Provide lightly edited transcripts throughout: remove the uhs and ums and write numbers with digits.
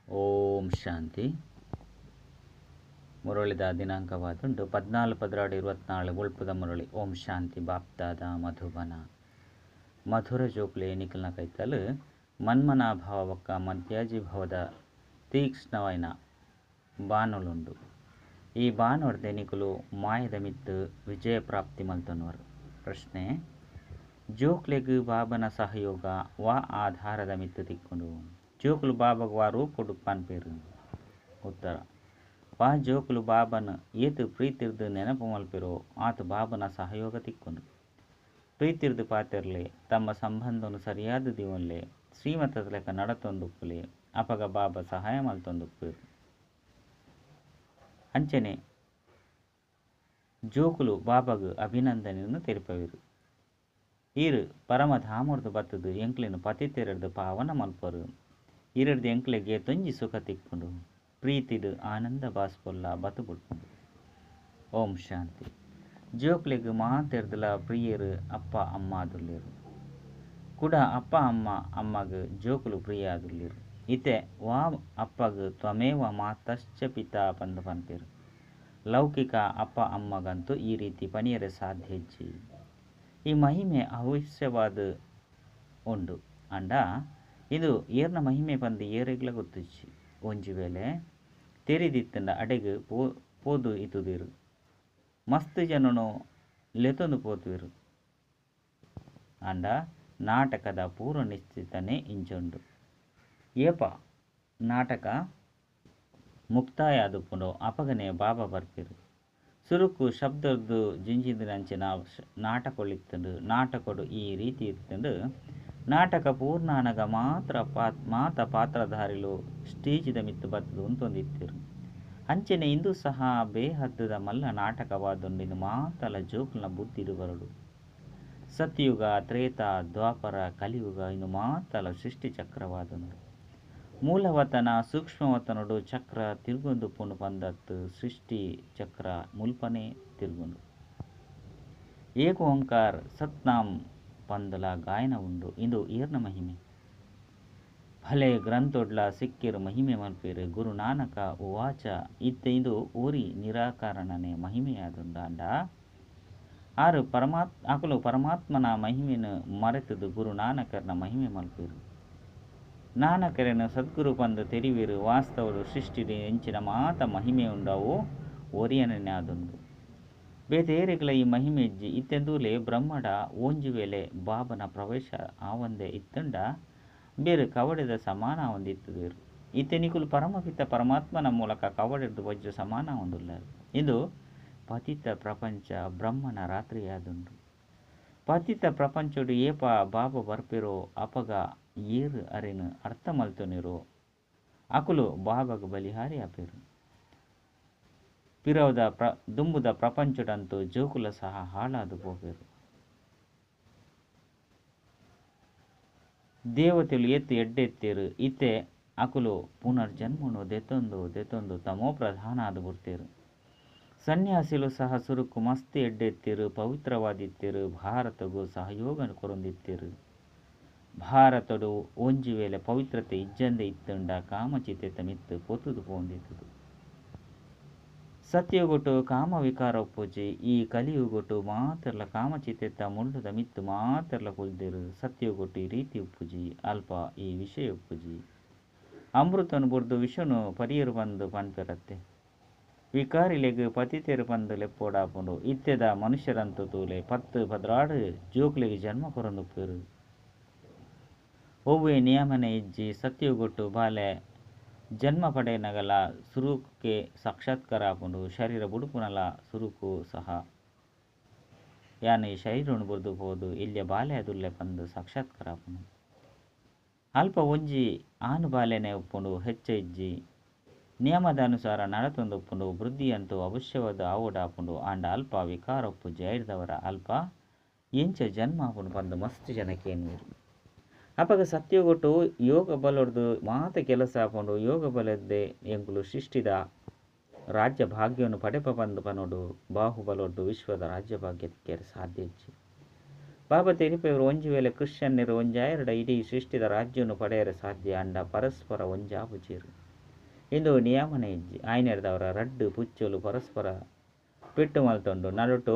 ಓಂ ಶಾಂತಿ. ಮುರಳಿದ ದಿನಾಂಕವಾದುಂಡು 14/12/24 ಬೊಳ್ಪುದ ಮುರಳಿ. ಓಂ ಶಾಂತಿ. ಬಾಪ್ದಾದ ಮಧುಬನ ಮಧುರ ಜೋಕ್ಲೆ ನಿಖಲ್ನ ಕೈತಲ್ ಮನ್ಮನಾಭವ ಬೊಕ್ಕ ಮಧ್ಯಾಜಿ ಭವದ ತೀಕ್ಷ್ಣವಾಯಿನ ಬಾಣುಲುಂಡು. ಈ ಬಾಣೊಡ್ದೆ ನಿಕುಲು ಮಾಯದ ಮಿತ್ತು ವಿಜಯ ಪ್ರಾಪ್ತಿ ಮಲ್ತೊನ್ವರು. ಪ್ರಶ್ನೆ: ಜೋಕ್ಲೆಗ್ ಬಾಬನ ಸಹಯೋಗ ವಾ ಆಧಾರದ ಮಿತ್ತು ತಿಕ್ಕುಂಡು? ಜೋಕುಲು ಬಾಬಗ್ ವಾ ರೂಪೊಡು ಪನ್ಪೆರು? ಉತ್ತರ: ವಾ ಜೋಕುಲು ಬಾಬನ್ ಏತ್ ಪ್ರೀತಿರ್ದ್ ನೆನಪು ಮಲ್ಪೆರೋ ಆತ್ ಬಾಬನ ಸಹಯೋಗ ತಿಕ್ಕುಂಡು. ಪ್ರೀತಿರ್ದ್ ಪಾತೆರ್ಲೆ, ತಮ್ಮ ಸಂಬಂಧನು ಸರಿಯಾದ ದಿವೊನ್ಲೆ, ಶ್ರೀಮತದ ಲೆಕ್ಕ ನಡತೊಂದುಪ್ಪುಲೆ, ಅಪಗ ಬಾಬಾ ಸಹಾಯ ಮಲ್ತೊಂದುಪ್ಪೆರು. ಅಂಚನೆ ಜೋಕುಲು ಬಾಬಾಗ್ ಅಭಿನಂದನೆಯನ್ನು ತೆರಿಪವೆರು. ಈರು ಪರಮಧಾಮರ್ದು ಬತ್ತದು ಎಂಕ್ಲೆನ್ ಪತಿತೆರೆರ್ದು ಪಾವನ ಮಲ್ಪರು. ಈರೆಡ್ದು ಎಂಕ್ಲೆಗ್ ಏತೊಂಜಿ ಸುಖ ತಿಕ್ಕುಂಡು. ಪ್ರೀತಿಡ್ ಆನಂದ ಬಾಸ್ಪೊಲ್ಲ ಬತ್ತು ಬುಡ್ಪುಂಡು. ಓಂ ಶಾಂತಿ. ಜೋಕ್ಲೆಗ್ ಮಾತೆರ್ದಲ ಪ್ರಿಯರು ಅಪ್ಪ ಅಮ್ಮ ಆದುಲ್ಲೆರು. ಕುಡ ಅಪ್ಪ ಅಮ್ಮ ಅಮ್ಮಗ್ ಜೋಕುಲು ಪ್ರಿಯ ಆದುಲ್ಲೆರು. ಇತ್ತೆ ವಾ ಅಪ್ಪಗ್ ತ್ವಮೇವ ಮಾತಶ್ಚ ಪಿತಾ ಪಂದ್ ಪನ್ಪೆರು. ಲೌಕಿಕ ಅಪ್ಪ ಅಮ್ಮಗಂತೂ ಈ ರೀತಿ ಪನಿಯರೆ ಸಾಧ್ಯ ಇಜ್ಜಿ. ಈ ಮಹಿಮೆ ಅವಶ್ಯವಾದ ಉಂಡು. ಅಂಡ ಇದು ಏರ್ನ ಮಹಿಮೆ ಪಂದ್ ಏರೆಗ್ಲ ಗೊತ್ತುಜ್ಜಿ. ಒಂಜಿ ವೇಳೆ ತೆರಿದಿತ್ತಂಡ ಅಡೆಗ್ ಪೋದು ಇತುದಿರು. ಮಸ್ತ್ ಜನನು ಲೆತೊಂದು ಪೋತುವೆರು. ಅಂಡ ನಾಟಕದ ಪೂರ್ವ ನಿಶ್ಚಿತನೇ ಇಂಚುಂಡು. ಏಪ ನಾಟಕ ಮುಕ್ತಾಯ ಆದುಪ್ಪುಂಡು ಅಪಗನೆ ಬಾಬಾ ಬರ್ಪೆರು. ಸುರುಕು ಶಬ್ದರ್ದು ಜಿಂಜಿದಿನಂಚಿನ ನಾಟಕೊಳಿತ್ತುಂಡು. ನಾಟಕೊಡು ಈ ರೀತಿ ಇತ್ತುಂಡು. ನಾಟಕ ಪೂರ್ಣಾನಗ ಮಾತ್ರ ಮಾತ ಪಾತ್ರಧಾರಿಲು ಸ್ಟೇಜಿದ ಮಿತ್ತು ಬತ್ತದು ಉಂತೊಂದಿತ್ತೆರು. ಅಂಚನೆ ಇಂದು ಸಹ ಬೇಹದ್ದುದ ಮಲ್ಲ ನಾಟಕವಾದುಂಡು. ಇಂದು ಮಾತಲ ಜೋಕುಲ್ನ ಬುದ್ಧಿಡು ಬರಡು. ಸತ್ಯುಗ, ತ್ರೇತ, ದ್ವಾಪರ, ಕಲಿಯುಗ ಇಂದು ಮಾತಲ ಸೃಷ್ಟಿ ಚಕ್ರವಾದುಂಡು. ಮೂಲವತನ ಸೂಕ್ಷ್ಮವತನಡು ಚಕ್ರ ತಿರುಗೊಂದು ಪುಂಡು ಪಂದತ್ತು ಸೃಷ್ಟಿ ಚಕ್ರ ಮುಲ್ಪನೆ ತಿರುಗುಂಡು. ಏಕ ಓಂಕಾರ ಸತ್ನಾಮ್ ಪಂದಲ ಗಾಯನ ಉಂಡು. ಇಂದು ಏರ್ನ ಮಹಿಮೆ. ಭಲೆ ಗ್ರಂಥೊಡ್ಲ ಸಿಕ್ಕಿರು ಮಹಿಮೆ ಮಲ್ಪೇರು. ಗುರು ನಾನಕ ಉವಾಚ ಇತ್ತೆ ಇಂದು ಓರಿ ನಿರಾಕರಣನೆ ಮಹಿಮೆಯಾದುಂಡು. ಅಂಡ ಆರು ಅಕುಲು ಪರಮಾತ್ಮನ ಮಹಿಮೆನು ಮರೆತದು ಗುರು ನಾನಕರನ ಮಹಿಮೆ ಮಲ್ಪೇರು. ನಾನಕರನ ಸದ್ಗುರು ಪಂದು ತೆರಿವೇರು. ವಾಸ್ತವಡು ಸೃಷ್ಟಿಡು ಎಂಚಿನ ಮಾತ ಮಹಿಮೆ ಉಂಡವು ಒರಿಯನನೆ ಆದುಂಡು. ಬೇತೇರೆಗ್ಲ ಈ ಮಹಿಮೆ ಇಜ್ಜಿ. ಇತ್ತೆಂದೂಲೆ ಬ್ರಹ್ಮಡ ಒಂಜಿ ವೇಳೆ ಬಾಬನ ಪ್ರವೇಶ ಆವಂದೆ ಇತ್ತಂಡ ಬೇರೆ ಕವಡೆದ ಸಮಾನ ಆವಂದಿತ್ತುದೇರು. ಇತ್ತೆ ನಿಕುಲು ಪರಮಪಿತ ಪರಮಾತ್ಮನ ಮೂಲಕ ಕವಡೆರ್ದು ವಜ್ರ ಸಮಾನ ಆವಂದುಲ್ಲಾರು. ಇದು ಪತಿತ ಪ್ರಪಂಚ ಬ್ರಹ್ಮನ ರಾತ್ರಿಯಾದುಂಡು. ಪತಿತ ಪ್ರಪಂಚಡು ಏಪ ಬಾಬಾ ಬರ್ಪೆರೋ ಅಪಗ ಏರು ಅರೆನು ಅರ್ಥ ಮಲ್ತೊನಿರೋ ಅಕುಲು ಬಾಬಾಗ ಬಲಿಹಾರಿ ಆಪೆರು. ಪಿರವದ ದುಂಬುದ ಪ್ರಪಂಚಡಂತೂ ಜೋಕುಲ ಸಹ ಹಾಳಾದು ಪೋಪೆರು. ದೇವತೆಲು ಎತ್ತು ಎಡ್ಡೆತ್ತೇರು. ಇತ್ತೆ ಅಕುಲು ಪುನರ್ಜನ್ಮನು ದೆತೊಂದು ದೆತೊಂದು ತಮೋ ಪ್ರಧಾನ ಆದು ಬುಡ್ತೇರು. ಸನ್ಯಾಸಿಲು ಸಹ ಸುರುಕು ಮಸ್ತ್ ಎಡ್ಡೆತ್ತೇರು, ಪವಿತ್ರವಾದಿತ್ತೇರು, ಭಾರತಗೂ ಸಹಯೋಗ ಕೊರೊಂದಿತ್ತೇರು. ಭಾರತಡು ಒಂಜಿ ವೇಳೆ ಪವಿತ್ರತೆ ಇಜ್ಜಂದೆ ಇತ್ತಂಡ ಕಾಮಚಿತೆತ ಮಿತ್ತು ಪೊತ್ತುದು ಪೋಂದಿತ್ತದು. ಸತ್ಯಗೊಟ್ಟು ಕಾಮವಿಕಾರ ಒಪ್ಪುಜಿ. ಈ ಕಲಿಯುಗೊಟ್ಟು ಮಾತ್ರಲ ಕಾಮಚಿತೆತ್ತ ಮುಳ್ಳುದ ಮಿತ್ತು ಮಾತ್ರಲ ಕುಲ್ದೇರು. ಸತ್ಯಗೊಟ್ಟು ಈ ರೀತಿ ಉಪ್ಪುಜಿ, ಅಲ್ಪ ಈ ವಿಷಯ ಉಪ್ಪುಜಿ. ಅಮೃತನು ಬುಡ್ದು ವಿಷನು ಪರಿಯರು ಬಂದು ಪನ್ಪೆರತ್ತೆ. ವಿಕಾರಿಲೆಗ್ ಪತಿತೆರು ಪಂದು ಲೆಪ್ಪೋಡಾಪುಂಡು. ಇತ್ತೆದ ಮನುಷ್ಯರಂತು ತೂಲೆ 10 12 ಜೋಕ್ಲೆಗ್ ಜನ್ಮ ಕೊರೊಂದುಪ್ಪೆರು. ಒವ್ವೆ ನಿಯಮನೆ ಇಜ್ಜಿ. ಸತ್ಯಗೊಟ್ಟು ಬಾಲೆ ಜನ್ಮ ಪಡೆಯನಗಲ ಸುರುಕ್ಕೆ ಸಾಕ್ಷಾತ್ಕಾರ ಆಪುಂಡು. ಶರೀರ ಬುಡುಪುನಲ ಸುರುಕು ಸಹ ಯಾನ್ ಈ ಶರೀರನು ಬುಡ್ದು ಪೋದು ಇಲ್ಯ ಬಾಲೆ ಅದುಲ್ಲೆ ಪಂದು ಸಾಕ್ಷಾತ್ಕಾರ ಆಪುಂಡು. ಅಲ್ಪ ಒಂಜಿ ಆನು ಬಾಲೆನೆ ಉಪ್ಪುಂಡು, ಹೆಚ್ಚ ಇಜ್ಜಿ. ನಿಯಮದ ಅನುಸಾರ ನಡತೊಂದು ಉಪ್ಪುಂಡು. ವೃದ್ಧಿಯಂತೂ ಅವಶ್ಯವಾದ ಆವೋಡಾಪುಂಡು. ಆಂಡ ಅಲ್ಪ ವಿಕಾರ ಉಪ್ಪುಜಿ. ಐಡ್ದವರ ಅಲ್ಪ ಎಂಚ ಜನ್ಮ ಆಪುಂಡು ಪಂದು ಮಸ್ತ್ ಜನಕ್ಕೇನುವೆರು. ಅಪಗ ಸತ್ಯಗೊಟ್ಟು ಯೋಗ ಬಲೊಡ್ದು ಮಾತ ಕೆಲಸ ಆಪುಂಡು. ಯೋಗ ಬಲದ್ದೆ ಎಂಕುಲು ಸೃಷ್ಟಿದ ರಾಜ್ಯ ಭಾಗ್ಯವನ್ನು ಪಡೆಪ ಪಂದು ಪನೋಡು. ಬಾಹುಬಲೊಡ್ಡು ವಿಶ್ವದ ರಾಜ್ಯ ಭಾಗ್ಯ ತಿಕ್ಕರೆ ಸಾಧ್ಯ ಇಜ್ಜಿ. ಬಾಬಾ ತೆರಿಪೆವರು ಒಂಜಿ ವೇಳೆ ಕ್ರಿಶ್ಚಿಯನ್ನರು ಒಂಜಾಯರಡ ಇಡೀ ಸೃಷ್ಟಿದ ರಾಜ್ಯವನ್ನು ಪಡೆಯರೆ ಸಾಧ್ಯ. ಅಂಡ ಪರಸ್ಪರ ಒಂಜಾಪುಜೆರು. ಇಂದು ನಿಯಮನೆ ಇಜ್ಜಿ. ಆಯ್ನೆರ್ದವರ ರಡ್ಡು ಪುಚ್ಚೊಲು ಪರಸ್ಪರ ಪೆಟ್ಟು ಮಲ್ತೊಂಡು ನಡುಟು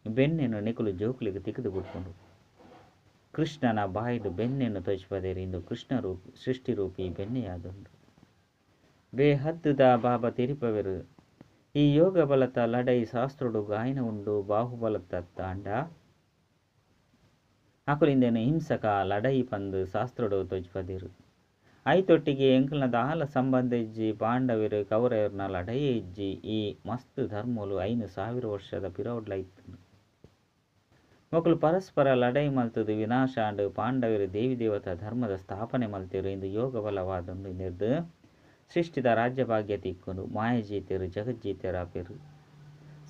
ಬೆನ್ನೆನು ನಿಕುಲು ಜೋಕುಲಿಗೆ ತಿಕ್ಕದು ಬಿಡ್ಕೊಂಡು ಕೃಷ್ಣನ ಬಾಯಿಡು ಬೆನ್ನೆನು ತೊಜ್ಪದೇರು. ಇಂದು ಕೃಷ್ಣ ರೂಪ ಸೃಷ್ಟಿರೂಪಿ ಬೆನ್ನೆಯಾದುಂಡು. ಬೇಹದ್ದುದ ಬಾಬಾ ತೆರಿಪವೆರು. ಈ ಯೋಗ ಬಲತ ಲಡೈ ಶಾಸ್ತ್ರೋಡು ಗಾಯನ ಉಂಡು ಬಾಹುಬಲತ ತಾಂಡ ಅಕುಲಿಂದೇನು ಹಿಂಸಕ ಲಡೈ ಪಂದು ಶಾಸ್ತ್ರೋಡು ತೊಜ್ಪದೇರು. ಐತೊಟ್ಟಿಗೆ ಎಂಕಲ್ನ ದಾಲ ಸಂಬಂಧ ಇಜ್ಜಿ. ಪಾಂಡವರು ಕೌರವರ್ನ ಲಡೈ ಇಜ್ಜಿ. ಈ ಮಸ್ತ್ ಧರ್ಮಲು 5000 ವರ್ಷದ ಪಿರೌಡ್ಲ ಇತ್ತು. ಮಕ್ಕಳು ಪರಸ್ಪರ ಲಡೈ ಮಲ್ತದು ವಿನಾಶ ಆಂಡ್. ಪಾಂಡವರು ದೇವಿ ದೇವತಾ ಧರ್ಮದ ಸ್ಥಾಪನೆ ಮಲ್ತೇರು. ಇಂದು ಯೋಗ ಬಲವಾದೊಂದು ನಿರ್ದು ಸೃಷ್ಟಿದ ರಾಜ್ಯ ಭಾಗ್ಯ ತಿಕ್ಕೊಂಡು ಮಾಯಜೀತರು ಜಗಜ್ಜೀತರಾಪೇರು.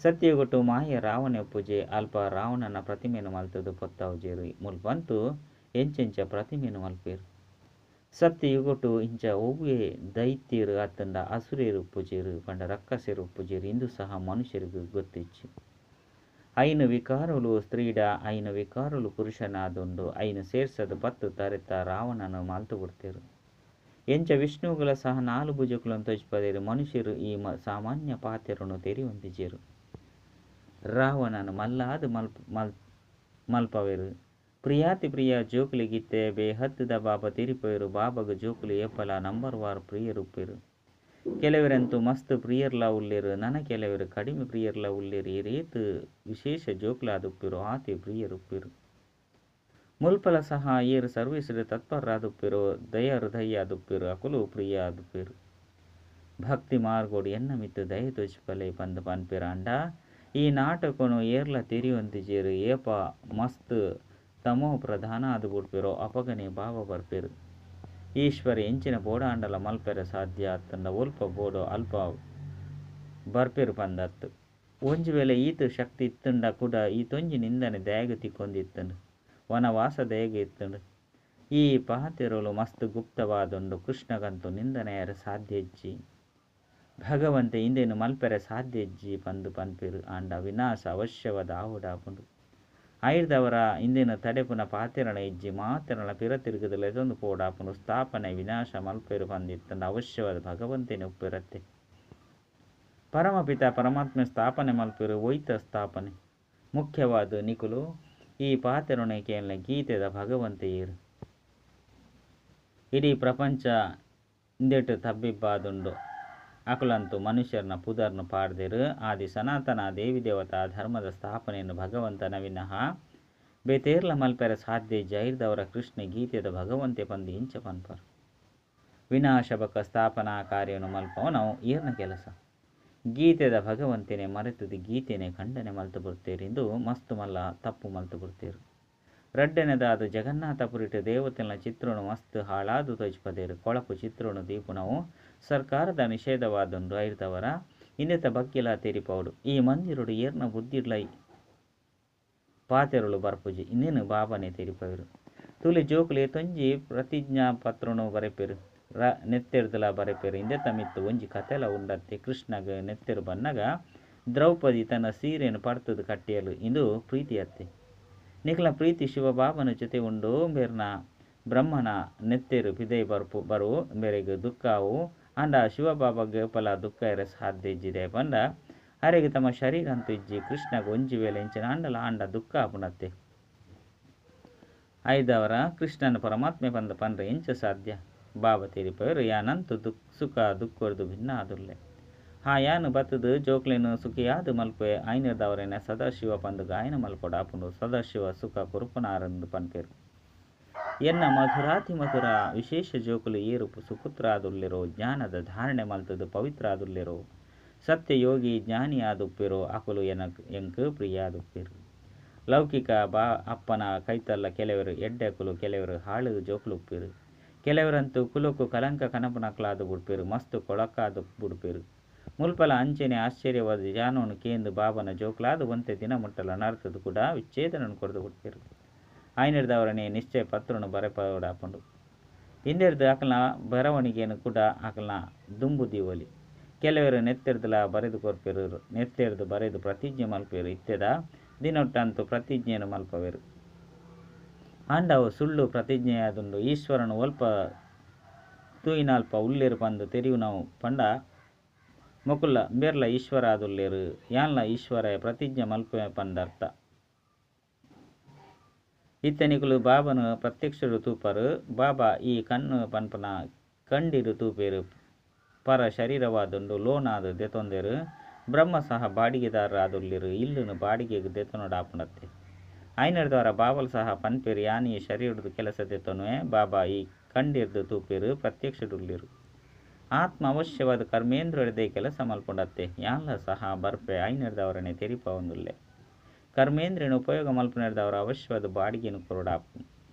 ಸತ್ಯಗೊಟ್ಟು ಮಾಯ ರಾವಣ ಪೂಜೆ ಅಲ್ಪ ರಾವಣನ ಪ್ರತಿಮೆಯನ್ನು ಮಲ್ತದು ಪೊತ್ತಾವುಜೇರು. ಮುಲ್ಪಂತು ಎಂಚೆಂಚ ಪ್ರತಿಮೆಯನ್ನು ಮಲ್ಪೇರು. ಸತ್ಯಯುಗೊಟ್ಟು ಇಂಚ ಒವ್ವೇ ದೈತ್ಯರು ಅತ್ತಂಡ ಅಸುರೇರು ಪೂಜೆರು ಪಂಡ ರಕ್ಕಸೆರು ಪೂಜೆರು ಇಂದು ಸಹ ಮನುಷ್ಯರಿಗೆ ಗೊತ್ತಿಚ್ಚು. ಐನು ವಿಕಾರುಲು ಸ್ತ್ರೀಡ ಐನು ವಿಕಾರುಲು ಪುರುಷನಾದುಂಡು. ಐನು ಸೇರ್ಸದ 10 ತರೆತ ರಾವಣನು ಮಾಲ್ತು ಬಿಡ್ತೇರು. ಎಂಚ ವಿಷ್ಣುಗಳ ಸಹ 4 ಭುಜಕುలను ತೊಜ್ಪದೇರು. ಮನುಷ್ಯರು ಈ ಸಾಮಾನ್ಯ ಪಾತೆರನ್ನು ತೆರಿಯೊಂದಿಜೇರು. ರಾವಣನು ಮಲ್ಲಾದ ಮಲ್ಪವೇರು. ಪ್ರಿಯಾತಿ ಪ್ರಿಯ ಜೋಕುಲಿಗಿತ್ತೆ ಬೇಹದ್ದುದ ಬಾಬಾ ತೆರಿಪೇರು. ಬಾಬಾಗ ಜೋಕುಲು ಏಪಲ ನಂಬರ್ ವಾರ್ ಪ್ರಿಯರುಪ್ಪೇರು. ಕೆಲವರಂತೂ ಮಸ್ತ್ ಪ್ರಿಯರ್ಲ ಉಲ್ಲೇರು, ನನ ಕೆಲವರು ಕಡಿಮೆ ಪ್ರಿಯರ್ಲ ಉಲ್ಲೇರು. ಈ ರೇತು ವಿಶೇಷ ಜೋಕುಲಾದುಪ್ಪಿರು ಆತಿ ಪ್ರಿಯರುಪ್ಪಿರು. ಮುಲ್ಪಲ ಸಹ ಏರು ಸರ್ವೀಸ್ ತತ್ಪರರಾದುಪ್ಪಿರು ದಯ ಹೃದಯ ಆದುಪ್ಪಿರು ಅಕುಲು ಪ್ರಿಯ ಆದುಪ್ಪಿರು. ಭಕ್ತಿ ಮಾರ್ಗೋಡು ಎನ್ನ ಮಿತ್ತು ದಯ ತೋಚಿಪಲೆ ಪಂದು ಪನ್ಪಿರಾಂಡ ಈ ನಾಟಕನು ಏರ್ಲ ತೆರಿಯೊಂದಿಜೇರು. ಏಪ ಮಸ್ತ್ ತಮೋ ಪ್ರಧಾನ ಆದು ಬಿಡ್ಪಿರೋ ಅಪಗನೆ ಭಾವ ಬರ್ಪಿರು. ಈಶ್ವರ ಎಂಚಿನ ಬೋಡಾಂಡಲ ಮಲ್ಪೆರೆ ಸಾಧ್ಯ ಅತ್ತಂಡ ಒಲ್ಪ ಬೋಡೋ ಅಲ್ಪ ಬರ್ಪಿರು ಪಂದತ್ತು. ಒಂಜಿ ವೇಳೆ ಈತ ಶಕ್ತಿ ಇತ್ತಂಡ ಕೂಡ ಈ ತೊಂಜಿ ನಿಂದನೆ ದಯಗು ತಿಕ್ಕೊಂದಿತ್ತಂಡು ವನವಾಸ ದಯಗೆ ಇತ್ತಂಡು. ಈ ಪಾತೆರಲು ಮಸ್ತ್ ಗುಪ್ತವಾದುಂಡು. ಕೃಷ್ಣಗಂತೂ ನಿಂದನೆಯರ ಸಾಧ್ಯ ಇಜ್ಜಿ. ಭಗವಂತೆ ಇಂದೇನು ಮಲ್ಪೆರೆ ಸಾಧ್ಯ ಇಜ್ಜಿ ಪಂದು ಪನ್ಪಿರು. ಆಂಡ ವಿನಾಶ ಅವಶ್ಯವಾದ ಆವುಡಾಪುಂಡು. ಆಯ್ದವರ ಇಂದಿನ ತಡೆಪುನ ಪಾತೆರಣ ಇಜ್ಜಿ ಮಾತೆರಣ ಪಿರ ತಿರುಗದಲ್ಲ ಎದೊಂದು ಪೋಡಾಪುನು. ಸ್ಥಾಪನೆ ವಿನಾಶ ಮಲ್ಪೆರು ಪಂದಿತ್ತಂಡ ಅವಶ್ಯವಾದ ಭಗವಂತನೇ ಒಪ್ಪಿರತ್ತೆ. ಪರಮಪಿತ ಪರಮಾತ್ಮ ಸ್ಥಾಪನೆ ಮಲ್ಪೆರು ಒಯ್ತ ಸ್ಥಾಪನೆ ಮುಖ್ಯವಾದ ನಿಕುಲು ಈ ಪಾತೆರಣೆ ಕೇಳನ ಗೀತೆದ ಭಗವಂತೆಯರು. ಇಡೀ ಪ್ರಪಂಚ ಇಂದೆಟ್ಟು ತಬ್ಬಿಬ್ಬಾದುಂಡು. ಅಕುಲಂತೂ ಮನುಷ್ಯರನ್ನ ಪುದರ್ನು ಪಾಡ್ದಿರು. ಆದಿ ಸನಾತನ ದೇವಿ ದೇವತಾ ಧರ್ಮದ ಸ್ಥಾಪನೆಯನ್ನು ಭಗವಂತನ ವಿನಃ ಬೇತೇರ್ಲ ಮಲ್ಪೆರೆ ಸಾಧ್ಯ ಜೈರ್ದವರ ಕೃಷ್ಣ ಗೀತೆದ ಭಗವಂತೆ ಪಂದು ಇಂಚ ಪನ್ಪರು. ವಿನಾಶ ಬಕ ಸ್ಥಾಪನಾ ಕಾರ್ಯವನ್ನು ಮಲ್ಪವನವು ಏರ್ನ ಕೆಲಸ. ಗೀತೆದ ಭಗವಂತನೇ ಮರೆತದು ಗೀತೆನೆ ಖಂಡನೆ ಮಲ್ತು ಬರ್ತೀರೆಂದು ಮಸ್ತು ಮಲ್ಲ ತಪ್ಪು ಮಲ್ತು ಬರ್ತೀರು. ರಡ್ಡನೆದಾದ ಜಗನ್ನಾಥಪುರಿಟ ದೇವತೆನ ಚಿತ್ರನು ಮಸ್ತ್ ಹಾಳಾದು ತೊಜ್ಪದೇರು. ಕೊಳಪು ಚಿತ್ರನು ದೀಪುನವು ಸರ್ಕಾರದ ನಿಷೇಧವಾದೊಂದು ಐರ್ತವರ ಇನ್ನಿತ ಬಗ್ಗೆಲ ತೆರಿಪೌಡು. ಈ ಮಂದಿರುಡು ಏರ್ನ ಬುದ್ಧಿಡ್ಲೈ ಪಾತೆರುಳು ಬರ್ಪುಜಿ ಇನ್ನೇನು ಬಾಬಾನೆ ತೆರಿಪವರು. ತುಲಿ ಜೋಕುಲಿ ತೊಂಜಿ ಪ್ರತಿಜ್ಞಾ ಪತ್ರನು ಬರೆಪೆರು. ನೆತ್ತೆರ್ದಲ ಬರೆಪೆರು. ಇಂದೆ ತಮಿತ್ತು ಒಂಜಿ ಕತೆಲ ಉಂಡತ್ತೆ. ಕೃಷ್ಣಗ ನೆತ್ತೆರು ಬನ್ನಗ ದ್ರೌಪದಿ ತನ್ನ ಸೀರೆಯನ್ನು ಪಡ್ತದು ಕಟ್ಟಿಯಲು ಇಂದು ಪ್ರೀತಿಯತ್ತೆ. ನಿಖಲ ಪ್ರೀತಿ ಶಿವಬಾಬನ ಜೊತೆ ಉಂಡು. ಮೇರ್ನ ಬ್ರಹ್ಮನ ನೆತ್ತೆರು ಪಿದೈ ಬರ್ಪು ಬರು ಮೇರೆಗೆ ದುಃಖವು ಅಂಡ ಶಿವಬಾಬಗೆ ಪಲ ದುಃಖ ಇರ ಸಾಧ್ಯ ಇಜ್ಜಿದೆ ಪಂಡ ಅರೆಗೆ ತಮ್ಮ ಶರೀರ ಅಂತೂ ಇಜ್ಜಿ. ಕೃಷ್ಣಗ ಒಂಜಿ ವೇಳೆ ಇಂಚಿನ ಅಂಡಲ ಅಂಡ ದುಃಖ ಆಪುನತ್ತೆ. ಐದವರ ಕೃಷ್ಣನ ಪರಮಾತ್ಮೆ ಬಂದ ಪಂಡ್ರೆ ಎಂಚ ಸಾಧ್ಯ. ಬಾಬಾ ತೆರಿಪವರು ಯಾನಂತು ದುಃಖ ಸುಖ ದುಃಖರ್ದು ಭಿನ್ನ ಆದುಲ್ಲೆ. ಹಾ ಯಾನು ಬತ್ತದು ಜೋಕ್ಲೇನು ಸುಖಿಯಾದ ಮಲ್ಪೆ ಐನರ್ದವರೇನ ಸದಾಶಿವ ಪಂದು ಗಾಯನ ಮಲ್ಪೊಡಾಪುಂಡು. ಸದಾಶಿವ ಸುಖ ಕುರುಪನಾರಂದು ಪನ್ಪೇರು. ಎನ್ನ ಮಧುರಾತಿ ಮಧುರ ವಿಶೇಷ ಜೋಕುಲು ಏರು ಸುಪುತ್ರಾದುಲ್ಲಿರೋ ಜ್ಞಾನದ ಧಾರಣೆ ಮಲ್ತದು ಪವಿತ್ರಾದುಲ್ಲಿರೋ ಸತ್ಯಯೋಗಿ ಜ್ಞಾನಿಯಾದುಪ್ಪಿರೋ ಅಕುಲು ಎಂಕ್ ಪ್ರಿಯಾದುಪ್ಪಿರು. ಲೌಕಿಕ ಬಾ ಅಪ್ಪನ ಕೈತಲ್ಲ ಕೆಲವರು ಎಡ್ಡೆಕುಲು ಕೆಲವರು ಹಾಳು ಜೋಕುಲುಪ್ಪಿರು. ಕೆಲವರಂತೂ ಕುಲಕ್ಕು ಕಲಂಕ ಕನಪುನಕ್ಲಾದು ಬುಡ್ಪೇರು ಮಸ್ತು ಕೊಳಕಾದು ಬುಡ್ಪೇರು. ಮುಲ್ಪಲ ಅಂಚೆನೆ ಆಶ್ಚರ್ಯವಾದ ಜಾನೋನು ಕೇಂದು ಬಾಬನ ಜೋಕ್ಲಾದ ಒಂತೆ ದಿನ ಮುಟ್ಟಲ ನರ್ತದು ಕೂಡ ವಿಚ್ಛೇದನನ್ನು ಕೊರದು ಬಿಡ್ಪೇರು. ಆಯ್ನೆರ್ದವರನೇ ನಿಶ್ಚಯ ಪತ್ರನು ಬರೆಪೋಡಾಪುಂಡು. ಹಿಂದೆರ್ದು ಆಕಲ್ನ ಬರವಣಿಗೆಯನ್ನು ಕೂಡ ಆಕಲ್ನ ದುಂಬು ದೀವಲಿ. ಕೆಲವರು ನೆತ್ತೆರ್ದಲ ಬರೆದು ಕೊರ್ಪೇರು. ನೆತ್ತೆರ್ದು ಬರೆದು ಪ್ರತಿಜ್ಞೆ ಮಲ್ಪೇರು. ಇತ್ತೆದ ದಿನೊಟ್ಟಂತೂ ಪ್ರತಿಜ್ಞೆಯನ್ನು ಮಲ್ಪವೇರು. ಆಂಡವು ಸುಳ್ಳು ಪ್ರತಿಜ್ಞೆಯಾದುಂಡು. ಈಶ್ವರನು ಒಲ್ಪ ತೂಯಿನಲ್ಪ ಉಲ್ಲೆರ್ ಪಂದ್ ತೆರಿಯುನವು ಪಂಡ ಮೊಕುಲ್ಲ ಬೇರ್ಲ ಈಶ್ವರ ಆದುಲ್ಲೆರ್ ಯಾನ್ಲ ಈಶ್ವರ ಪ್ರತಿಜ್ಞೆ ಮಲ್ಪುವೆ ಪಂದರ್ಥ. ಇತ್ತೆ ನಿಕುಲು ಬಾಬಾನ ಪ್ರತ್ಯಕ್ಷಡು ತೂಪರು ಬಾಬಾ ಈ ಕಣ್ಣು ಪನ್ಪುನ ಕಂಡಿಡು ತೂಪೇರು ಪರ ಶರೀರವಾದುಂಡು ಲೋನಾದ್ ದೆತೊಂದೆರು ಬ್ರಹ್ಮ ಸಹ ಬಾಡಿಗೆದಾರರು ಆದುಲ್ಲೆರು ಇಲ್ಲುನು ಬಾಡಿಗೆಗ್ ದೆತೊನೊಡಾಪುಂಡತ್ತೆ. ಐನರ್ದವರ ಬಾಬಲ್ ಸಹ ಪನ್ಪೇರು ಯಾನ್ ಈ ಶರೀರದ ಕೆಲಸ ದೆತೊನುವೆ ಬಾಬಾ ಈ ಕಂಡಿರ್ದು ತೂಪೇರು ಪ್ರತ್ಯಕ್ಷಡುಲ್ಲೆರು. ಆತ್ಮ ಅವಶ್ಯವಾದ ಕರ್ಮೇಂದ್ರದೇ ಕೆಲಸ ಮಲ್ಪುಂಡತ್ತೆ ಯಾನ್ಲ ಸಹ ಬರ್ಪೆ ಐನರ್ದವರನೆ ತೆರಿಪಾವೊಂದುಲ್ಲೆ. ಕರ್ಮೇಂದ್ರಿಯನ ಉಪಯೋಗ ಮಲ್ಪುನೆರ್ದವರ ಅವಶ್ಯವಾದ ಬಾಡಿಗೆನು ಕೊರೊಡಾಪು.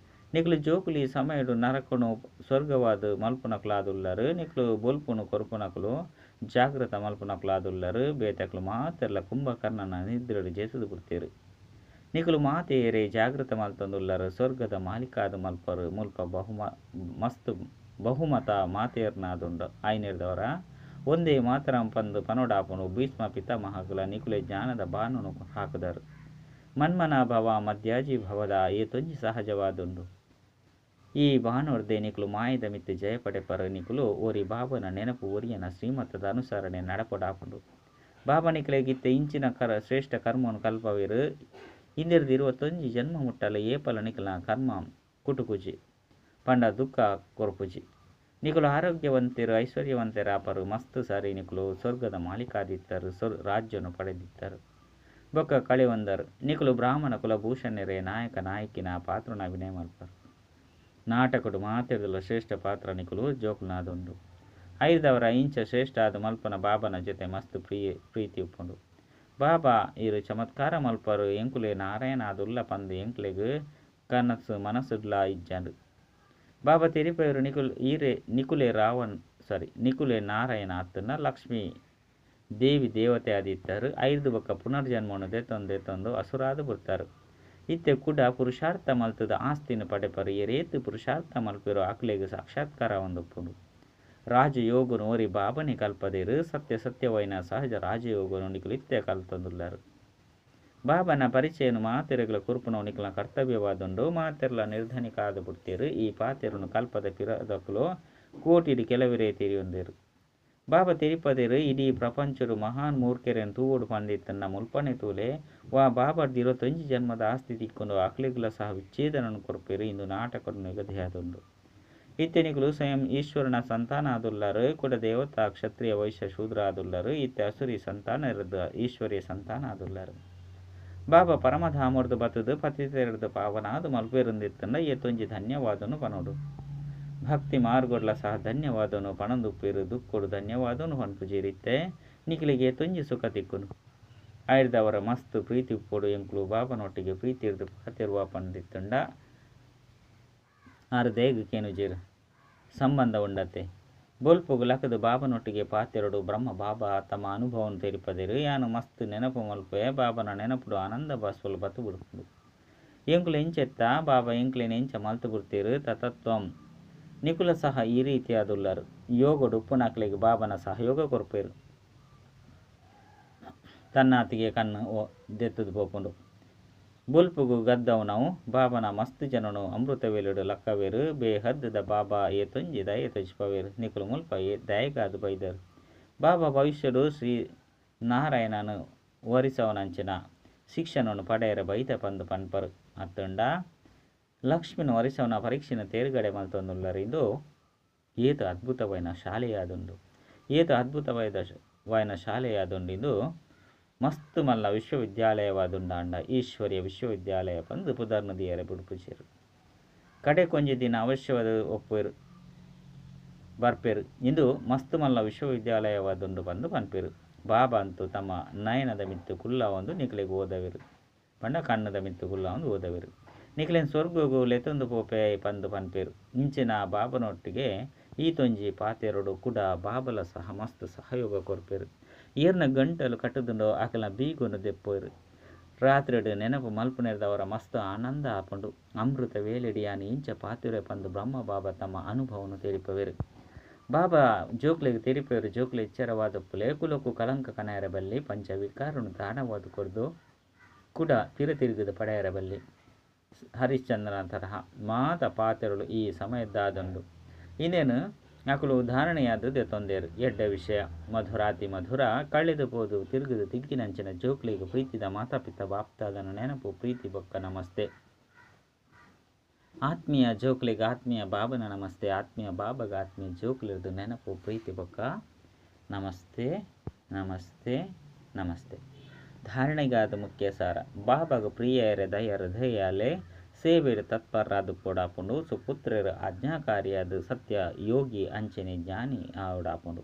ನಿಕುಲು ಜೋಕುಲು ಈ ಸಮಯಡು ನರಕನು ಸ್ವರ್ಗವಾದ ಮಲ್ಪುನಕುಲಾದುಲ್ಲರು ನಿಕುಲು ಬೊಲ್ಪುನು ಕೊರ್ಪುನಕುಲು ಜಾಗೃತ ಮಲ್ಪುನಕುಲಾದುಲ್ಲರು ಬೇತಕುಲು ಮಾತೆರ್ಲ ಕುಂಭಕರ್ಣನ ನಿದ್ರೆಡು ಜೆತುದು ಬಿಡ್ತೇರು. ನಿಕುಲು ಮಾತೆಯರೇ ಜಾಗೃತ ಮಲ್ತೊಂದುಲ್ಲರು ಸ್ವರ್ಗದ ಮಾಲೀಕಾದ ಮಲ್ಪರು ಮುಲ್ಪ ಮಸ್ತ್ ಬಹುಮತ ಮಾತೆಯರ್ನಾದುಂಡು ಐನೆರ್ದವರ ಒಂದೇ ಮಾತರಂ ಪಂದು ಪನೋಡಾಪುಂಡು ಭೀಷ್ಮ ಪಿತಾಮಹಗುಲ ನಿಕುಲೆ ಜ್ಞಾನದ ಬಾಣನು ಹಾಕುದರು. ಮನ್ಮನ ಭವ ಮಧ್ಯಾಜಿ ಭವದ ಏತೊಂಜಿ ಸಹಜವಾದುಂಡು. ಈ ಬಾಣೋರ್ದೆ ನಿಕುಲು ಮಾಯದ ಮಿತ್ತು ಜಯ ಪಡೆಪರು ನಿಕುಲು ಒರಿ ಬಾಬನ ನೆನಪು ಒರಿಯನ ಶ್ರೀಮತದ ಅನುಸರಣೆ ನಡಪಡಾಪುಂಡು. ಬಾಬಾ ನಿಕುಲೆಗಿತ್ತೆ ಇಂಚಿನ ಶ್ರೇಷ್ಠ ಕರ್ಮವನ್ನು ಕಲ್ಪವೇರು ಇಂದಿರ್ದು 21 ಜನ್ಮ ಮುಟ್ಟಲ ಏಪಲ ನಿಕುಲ ಕರ್ಮ ಕುಟುಕುಜಿ ಪಂಡ ದುಃಖ ಕೊರ್ಪುಜಿ. ನಿಕುಲು ಆರೋಗ್ಯವಂತರು ಐಶ್ವರ್ಯವಂತರಾಪರು ಮಸ್ತ್ ಸಾರಿ ನಿಕುಲು ಸ್ವರ್ಗದ ಮಾಲೀಕಾದಿತ್ತರು ರಾಜ್ಯನು ಪಡೆದಿತ್ತರು ಬೊಕ್ಕ ಕಳೆವಂದರು. ನಿಕುಲು ಬ್ರಾಹ್ಮಣ ಕುಲಭೂಷಣರೇ ನಾಯಕ ನಾಯಕಿನ ಪಾತ್ರನ ಅಭಿನಯ ಮಲ್ಪರು. ನಾಟಕಡು ಮಾತೆರ್ದಲ ಶ್ರೇಷ್ಠ ಪಾತ್ರ ನಿಕುಲು ಜೋಕುನಾದುಂಡು. ಐದವರ ಇಂಚ ಶ್ರೇಷ್ಠ ಆದ ಮಲ್ಪನ ಬಾಬನ ಜೊತೆ ಮಸ್ತ್ ಪ್ರೀತಿ ಉಪ್ಪುಂಡು. ಬಾಬಾ ಇರು ಚಮತ್ಕಾರ ಮಲ್ಪರು ಎಂಕುಲೆ ನಾರಾಯಣ ಆದುಲ್ಲ ಪಂದು ಎಂಕ್ಲೆಗ್ ಕನಸು ಮನಸ್ಸುಡ್ಲಾ ಇಜ್ಜಂಡು. ಬಾಬಾ ತೆರಿಪೇರು ನಿಕುಲೆ ನಿಕುಲೆ ನಾರಾಯಣ ಆತನ ಲಕ್ಷ್ಮೀ ದೇವಿ ದೇವತೆ ಆದಿತ್ತಾರೆ. ಐದು ಬೊಕ್ಕ ಪುನರ್ಜನ್ಮನು ದೆತೊಂದು ಅಸುರಾದ ಬಿಡ್ತಾರೆ. ಇತ್ತೆ ಕೂಡ ಪುರುಷಾರ್ಥ ಮಲ್ತದ ಆಸ್ತಿನ ಪಡೆಪರು ಏರೇತು ಪುರುಷಾರ್ಥ ಮಲ್ಪಿರೋ ಆಕ್ಲೆಗ್ ಸಾಕ್ಷಾತ್ಕಾರ ಒಂದುಪ್ಪುಂಡು. ರಾಜಯೋಗನು ಒರಿ ಬಾಬನೆ ಕಲ್ಪದೇರು ಸತ್ಯ ಸತ್ಯವೈನ ಸಹಜ ರಾಜಯೋಗನು ನಿಕುಲು ಇತ್ತೆ ಕಲ್ತೊಂದುಲ್ಲಾರು. ಬಾಬನ ಪರಿಚಯನು ಮಾತೆರೆಗಳ ಕುರ್ಪುನವು ನಿಕುಲ ಕರ್ತವ್ಯವಾದುಂಡು. ಮಾತೆರ್ಲ ನಿರ್ಧನಿಕ ಆದ ಬಿಡ್ತೇರು. ಈ ಪಾತೆರನು ಕಲ್ಪದ ಪಿರದಕುಲು ಕೋಟಿಡು ಕೆಲವರೇ ತೆರಿಯೊಂದೇರು. ಬಾಬಾ ತೆರಿಪದೇರು ಇಡೀ ಪ್ರಪಂಚಡು ಮಹಾನ್ ಮೂರ್ಖೆರೆನ್ ತೂವೋಡು ಪಂದಿತ್ತನ್ನ ಮುಲ್ಪನೆ ತೂಲೆ ವಾ ಬಾಬರ್ದು 21 ಜನ್ಮದ ಆಸ್ತಿ ತಿಕ್ಕೊಂಡು ಅಕ್ಲೆಗ್ಲ ಸಹ ವಿಚ್ಛೇದನನ್ನು ಕೊರ್ಪೇರು ಇಂದು ನಾಟಕಡು ನಿಗದಿಯಾದುಂಡು. ಇತ್ತೆ ನಿಕುಲು ಸ್ವಯಂ ಈಶ್ವರನ ಸಂತಾನ ಆದುಲ್ಲರು ಕೂಡ ದೇವತಾ ಕ್ಷತ್ರಿಯ ವೈಶ್ಯ ಶೂದ್ರ ಆದುಲ್ಲರು. ಇತ್ತೆ ಅಸುರಿ ಸಂತಾನ ಇರದು ಈಶ್ವರಿಯ ಸಂತಾನ ಆದುಲ್ಲರು. ಬಾಬಾ ಪರಮಧಾಮರ್ದು ಬತ್ತದು ಪತಿತೆರದು ಪಾವನಾದು ಮಲ್ಪೇರುಂದಿತ್ತಂಡ ಏತೊಂಜಿ ಧನ್ಯವಾದನು ಪನೋಡು. ಭಕ್ತಿ ಮಾರ್ಗೊಡ್ಲ ಸಹ ಧನ್ಯವಾದನು ಪಣಂದುಪ್ಪೇರು ದುಕ್ಕೊಡು ಧನ್ಯವಾದನು ಪನ್ಪುಜೀರಿತ್ತೆ ನಿಕಲಿಗೆ ತೊಂಜಿ ಸುಖ ತಿಕ್ಕುನು. ಆಯ್ದವರ ಮಸ್ತ್ ಪ್ರೀತಿ ಉಪ್ಪೋಡು ಎಂಕುಲು ಬಾಬನೊಟ್ಟಿಗೆ ಪ್ರೀತಿ ಇರ್ದು ಪಾತಿರುವ ಪಂದಿತ್ತಂಡ ಆರು ದೇಗ ಕೇನುಜೀರು ಸಂಬಂಧ ಉಂಡತೆ. ಬೊಲ್ಪುಗು ಲಕದು ಬಾಬನೊಟ್ಟಿಗೆ ಪಾತೆರಡು ಬ್ರಹ್ಮ ಬಾಬಾ ತಮ್ಮ ಅನುಭವವನ್ನು ತೆರಿಪದಿರು. ಯಾನು ಮಸ್ತ್ ನೆನಪು ಮಲ್ಪೆ ಬಾಬನ ನೆನಪುಡು ಆನಂದ ಬಾಸ್ವಲು ಬತ್ತು ಬಿಡ್ಪುಡು. ಎಂಕುಲು ಎಂಚೆತ್ತ ಬಾಬಾ ಎಂಕ್ಲೇನು ಎಂಚ ಮಲ್ತು ಬಿಡ್ತೀರು ತತತ್ವಂ ನಿಕುಲ ಸಹ ಈ ರೀತಿಯಾದುಲ್ಲರು. ಯೋಗಡು ಉಪ್ಪುನಾಕ್ಲೆಗ್ ಬಾಬನ ಸಹಯೋಗ ಕೊರ್ಪೇರು. ತನ್ನಾತಿಗೆ ಕಣ್ಣು ದೆತ್ತದು ಪೋಪುಂಡು. ಬೊಲ್ಪುಗು ಗದ್ದವು ನಾವು ಬಾಬನ ಮಸ್ತ್ ಜನನು ಅಮೃತ ವೇలుಡು ಲಕ್ಕವೇರು ಬೇಹದ್ದದ ಬಾಬಾ ಏತೊಂಜಿ ದಯ ತೊಜಿಪವೇರು ನಿಕುಲು ಮುಲ್ಪ ದಯಗಾದು ಬೈದರು. ಬಾಬಾ ಭವಿಷ್ಯಡು ಶ್ರೀ ನಾರಾಯಣನು ವರಿಸವನಂಚಿನ ಶಿಕ್ಷಣವನ್ನು ಪಡೆಯರ ಬೈದ ಪಂದು ಪನ್ಪರು. ಅತ್ತಂಡ ಲಕ್ಷ್ಮಿನ ವರಿಸವನ ಪರೀಕ್ಷೆನ ತೇರ್ಗಡೆ ಮಲ್ತೊಂದುಲ್ಲರು. ಇಂದು ಏತ ಅದ್ಭುತವಾಯಿನ ಶಾಲೆಯಾದುಂಡು. ಏತ ಅದ್ಭುತವಾಯಿನ ಶಾಲೆಯಾದುಂಡು. ಇಂದು ಮಸ್ತ್ ಮಲ್ಲ ವಿಶ್ವವಿದ್ಯಾಲಯವಾದುಂಡಾಂಡ ಈಶ್ವರ್ಯ ವಿಶ್ವವಿದ್ಯಾಲಯ ಪಂದು ಪುದರ್ನ ದಿಯರೆ ಬುಡ್ಪುಜೇರು. ಕಡೆ ಕೊಂಜಿ ದಿನ ಅವಶ್ಯವಾದ ಒಪ್ಪೇರು ಬರ್ಪೇರು. ಇಂದು ಮಸ್ತ್ ಮಲ್ಲ ವಿಶ್ವವಿದ್ಯಾಲಯವಾದುಂಡು ಪಂದು ಪನ್ಪೇರು. ಬಾಬಾ ಅಂತೂ ತಮ್ಮ ನಯನದ ಮಿತ್ತು ಕುಲ್ಲ ಒಂದು ನಿಕಲೆಗ್ ಓದವೇರು ಪಂಡ ಕಣ್ಣದ ಮಿತ್ತು ಕುಲ್ಲ ಒಂದು ಓದವೇರು. ನಿಕಲೆನ್ ಸ್ವರ್ಗಗು ಲೆತೊಂದು ಪೋಪೆ ಪಂದು ಪನ್ಪೇರು. ಇಂಚಿನ ಬಾಬನೊಟ್ಟಿಗೆ ಈ ತೊಂಜಿ ಪಾತೆರಡು ಕೂಡ ಬಾಬಲ ಸಹ ಮಸ್ತ್ ಸಹಯೋಗ ಕೊರ್ಪೇರು. ಏರ್ನ ಗಂಟಲು ಕಟ್ಟುದುಂಡೋ ಆಕಲ ಬೀಗೊನು ದೆಪ್ಪೋರು. ರಾತ್ರಿಡು ನೆನಪು ಮಲ್ಪುನೆರ್ದವರ ಮಸ್ತ್ ಆನಂದ ಆಪುಂಡು. ಅಮೃತ ವೇಲೆಡಿಯಾನಿ ಇಂಚ ಪಾತೆರೆ ಪಂದು ಬ್ರಹ್ಮ ಬಾಬಾ ತಮ್ಮ ಅನುಭವನು ತೆರಿಪವೇರು. ಬಾಬಾ ಜೋಕ್ಲೆಗ್ ತೆರಿಪೇರು. ಜೋಕ್ಲೆ ಎಚ್ಚರವಾದ ಪುಲೆ ಕುಲಕು ಕಲಂಕ ಕನಾಯರ ಬಲ್ಲಿ ಪಂಚ ವಿಕಾರನು ದಾನವಾದ ಕೊರ್ದು ಕೂಡ ತಿರು ತಿರುಗದ ಪಡೆಯರ ಬಲ್ಲಿ ಹರಿಶ್ಚಂದ್ರನ ತರಹ ಮಾತ ಪಾತೆರಳು ಈ ಸಮಯದ್ದಾದುಂಡು. ಇನ್ನೇನು ಅಕುಲು ಉದಾಹರಣೆಯಾದ್ ದೆತೊಂದೆರ್. ಎಡ್ಡೆ ವಿಷಯ. ಮಧುರಾತಿ ಮಧುರ, ಕಳೆದು ಪೋದು ತಿರುಗುದು ತಿಕ್ಕಿನಂಚಿನ ಜೋಕ್ಲೆಗ್ ಪ್ರೀತಿದ ಮಾತಾಪಿತ ಬಾಪ್ದಾದನ ನೆನಪು ಪ್ರೀತಿ ಬೊಕ್ಕ ನಮಸ್ತೆ. ಆತ್ಮೀಯ ಜೋಕ್ಲೆಗ್ ಆತ್ಮೀಯ ಬಾಬನ ನಮಸ್ತೆ. ಆತ್ಮೀಯ ಬಾಬಗ ಆತ್ಮೀಯ ಜೋಕ್ಲೆರ್ದ್ ನೆನಪು ಪ್ರೀತಿ ಬೊಕ್ಕ ನಮಸ್ತೆ ನಮಸ್ತೆ ನಮಸ್ತೆ. ಧಾರಣೆಗಾದ ಮುಖ್ಯ ಸಾರ. ಬಾಬಾಗ ಪ್ರಿಯೆರೆ ದಯ ಹೃದಯಾಲೆ ಸೇವೆಡ್ ತತ್ಪರರಾದುಪ್ಪೊಡಾಪುಂಡು. ಸುಪುತ್ರರು ಆಜ್ಞಾಕಾರಿಯಾದ ಸತ್ಯ ಯೋಗಿ ಅಂಚನೆ ಜ್ಞಾನಿ ಆವಡಾಪುಂಡು.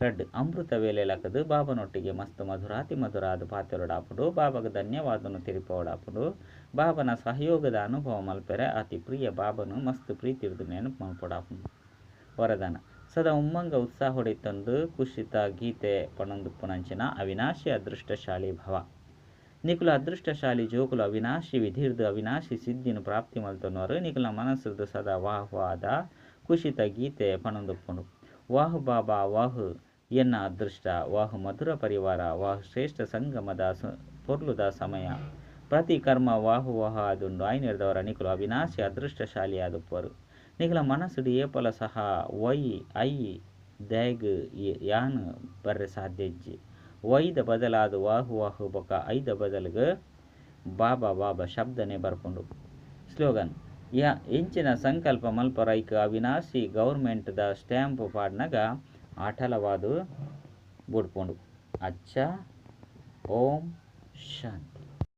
ರಡ್ಡ್ ಅಮೃತ ವೇಳೆ ಲಕದು ಬಾಬನೊಟ್ಟಿಗೆ ಮಸ್ತ್ ಮಧುರಾತಿ ಮಧುರ ಆದ್ ಪಾತೆರೊಡಾಪುಂಡು. ಬಾಬಾಗ ಧನ್ಯವಾದನು ತೆರಿಪಾವಡಾಪುಂಡು. ಬಾಬನ ಸಹಯೋಗದ ಅನುಭವ ಮಲ್ಪೆರೆ ಅತಿ ಪ್ರಿಯ ಬಾಬನು ಮಸ್ತ್ ಪ್ರೀತಿರ್ದ್ ನೆನಪು ಮಲ್ಪೊಡಾಪುಂಡು. ವರದಾನ ಸದಾ ಉಮ್ಮಂಗ ಉತ್ಸಾಹೊಡಿತ್ತೊಂದು ಕುಷಿತ ಗೀತೆ ಪಣೊಂದುಪ್ಪುನಂಚಿನ ಅವಿನಾಶಿ ಅದೃಷ್ಟಶಾಲಿ ಭವ. ನಿಕುಲು ಅದೃಷ್ಟಶಾಲಿ ಜೋಕುಲು ಅವಿನಾಶಿ ವಿಧಿರ್ದ್ ಅವಿನಾಶಿ ಸಿದ್ಧಿನ ಪ್ರಾಪ್ತಿ ಮಲ್ತೊನ್ನುವರು. ನಿಕುಲ್ನ ಮನಸ್ಸುರ್ದು ಸದಾ ವಾಹ್ ವಾದ ಕುಷಿತ ಗೀತೆ ಪಣೊಂದುಪ್ಪುಂಡು. ವಾಹ್ ಬಾಬಾ ವಾಹ್ ಎನ್ನ ಅದೃಷ್ಟ, ವಾಹ್ ಮಧುರ ಪರಿವಾರ, ವಾಹ್ ಶ್ರೇಷ್ಠ ಸಂಗಮದ ಪೊರ್ಲುದ ಸಮಯ. ಪ್ರತಿ ಕರ್ಮ ವಾಹ್ ವಾಹ್ ಆದುಂಡು. ಆಯ್ನೆರ್ದವರ ನಿಕುಲು ಅವಿನಾಶಿ ಅದೃಷ್ಟಶಾಲಿ ಆದುಪ್ಪರು. ನಿಕುಲ ಮನಸ್ಸುಡು ಏಪಲ ಸಹ ವೈ I ದಾಗ್ ಯಾನ್ ಬರ್ರೆ ಸಾಧ್ಯ ಇಜ್ಜಿ. ವೈದ ಬದಲಾದ ವಾಹ್ ವಾಹ್ ಬೊಕ ಐದ ಬದಲಿಗೆ ಬಾಬಾ ಬಾಬಾ ಶಬ್ದನೆ ಬರ್ಪುಂಡು. ಸ್ಲೋಗನ್ ಯಾ ಎಂಚಿನ ಸಂಕಲ್ಪ ಮಲ್ಪರೈಕ್ ಅವಿನಾಶಿ ಗೌರ್ಮೆಂಟ್ ದ ಸ್ಟ್ಯಾಂಪ್ ಪಾಡ್ನಗ ಅಟಲವಾದು ಬುಡ್ಪುಂಡು. ಅಚ್ಚ ಓಂ ಶಾಂತಿ.